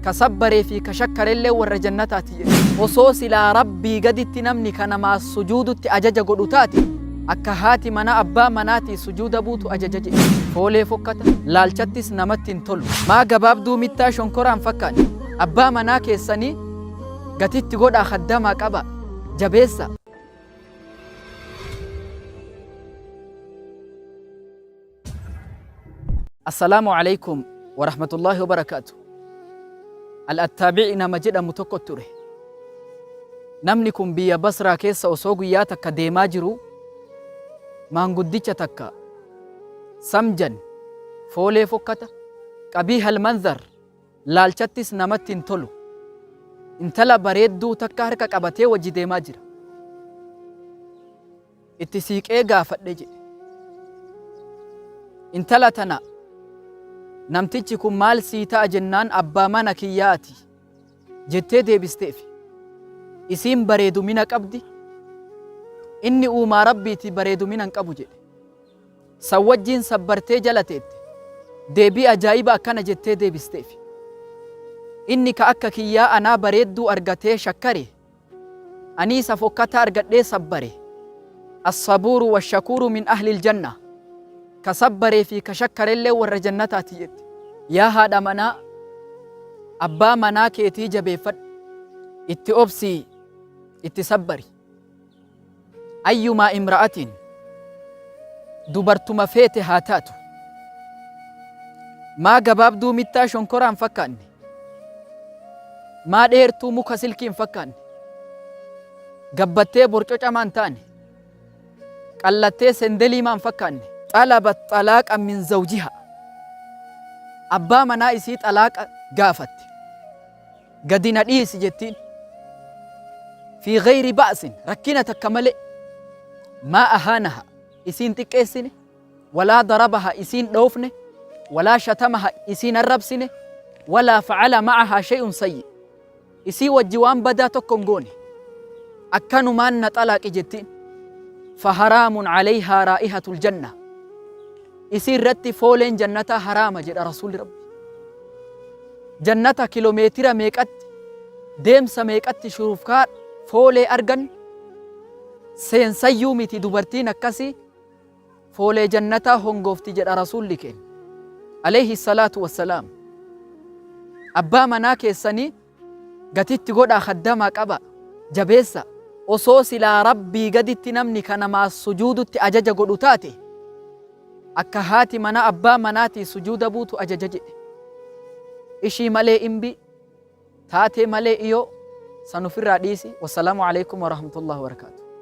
Ka sabbaree fi ka shakkarellee warra jannataati jedhe. Osoo silaa Rabbii gaditti namni ka namaa sujuudutti ajaja godhu taate, akka haati manaa abbaa manaatii sujuuda buutu ajaja jedhe. Foolee fokkata, laalchattis namatti hin tolu. Maa gabaabduu mittaa shonkoraa hin fakkaanne. Abbaa manaa keessanii gatitti godhaa khaddamaa qabaa, jabeessaa. Assalaamu Aleykum Warahmatullaahi Wabarakaatu. Al-Attaabi'i nama jedhamu tokko ture. Namni kun biyya Basraa keessa osoo guyyaa takka deemaa jiruu maanguddicha takka samjan, foolee fokkata, qabiihal manzar, laalchattis namatti hin tolu. Intala bareedduu takka harka qabatee wajji deemaa jira. Itti siiqee gaafadhe jedhe. Intala tana namtichi kun maal sii ta'a jennaan abbaa mana kiyyaati jettee deebisteefi. Isiin bareedumina qabdi, inni uumaa Rabbiiti bareedumina hin qabu jedhe. San wajjiin sabbartee jala teette. Deebii ajaa'iba akkana jettee deebisteefi. Inni ka akka kiyyaa anaa bareedduu argatee shakkare, Anii isa fokkataa argadhee sabbare. As-sabuuru wash-shakuuru min ahlil janna. Ka sabbaree fi ka shakkarellee warra jannataati jette. Yaa haadha manaa, abbaa manaa keetii jabeeffadhu. Itti obsii, itti sabbari. Ayyumaa imra'atiin, dubartuma feete haa taatu. Maa gabaabduu mittaa shonkoraa hin fakkaanne. Maa dheertuu muka silkii hin fakkaanne. Gabbattee borcocamaa hin taane. Qallattee sendelii maa hin fakkaanne. Xalabat xalaaqa min zawjiha. Abbaa manaa isii xalaaqa gaafatte. Gadi na dhiisi jettiin. Fi ghayri ba'sin, rakkina takka malee. Maa ahaanaha, isiin xiqqeessine. Walaa darabaha, isiin dhoofne. Walaa shatamaha, isiin arrabsine. Walaa fa'ala ma'ahaa shay'un sayyi. Isii wajji waan badaa tokko hin goone. Akkanumaan na xalaaqi jettiin. Faharaamun alayhaa raa'ihatul janna. Isii irratti fooleen jannataa haraama jedha Rasuulli Rabbi. Jannata kilomeetira meeqatti, deemsa meeqatti shurufkaa foolee argan seensayyuu miti dubartiin akkasii foolee jannataa hongoofti jedha Rasuulli keenya. Alayhi salaatu wassalaam. Abbaa manaa keessanii gatitti godhaa khaddamaa qabaa, jabeessaa. Osoo silaa Rabbii gaditti namni ka namaa sujuudutti ajaja godhu taate, akka haati manaa abbaa manaatii sujuuda buutu ajaja jedhe. Ishii malee imbii, taatee malee iyoo, san ufirraa dhiisi. Wassalaamu aleykum warahmatullahi wabarakaatuh.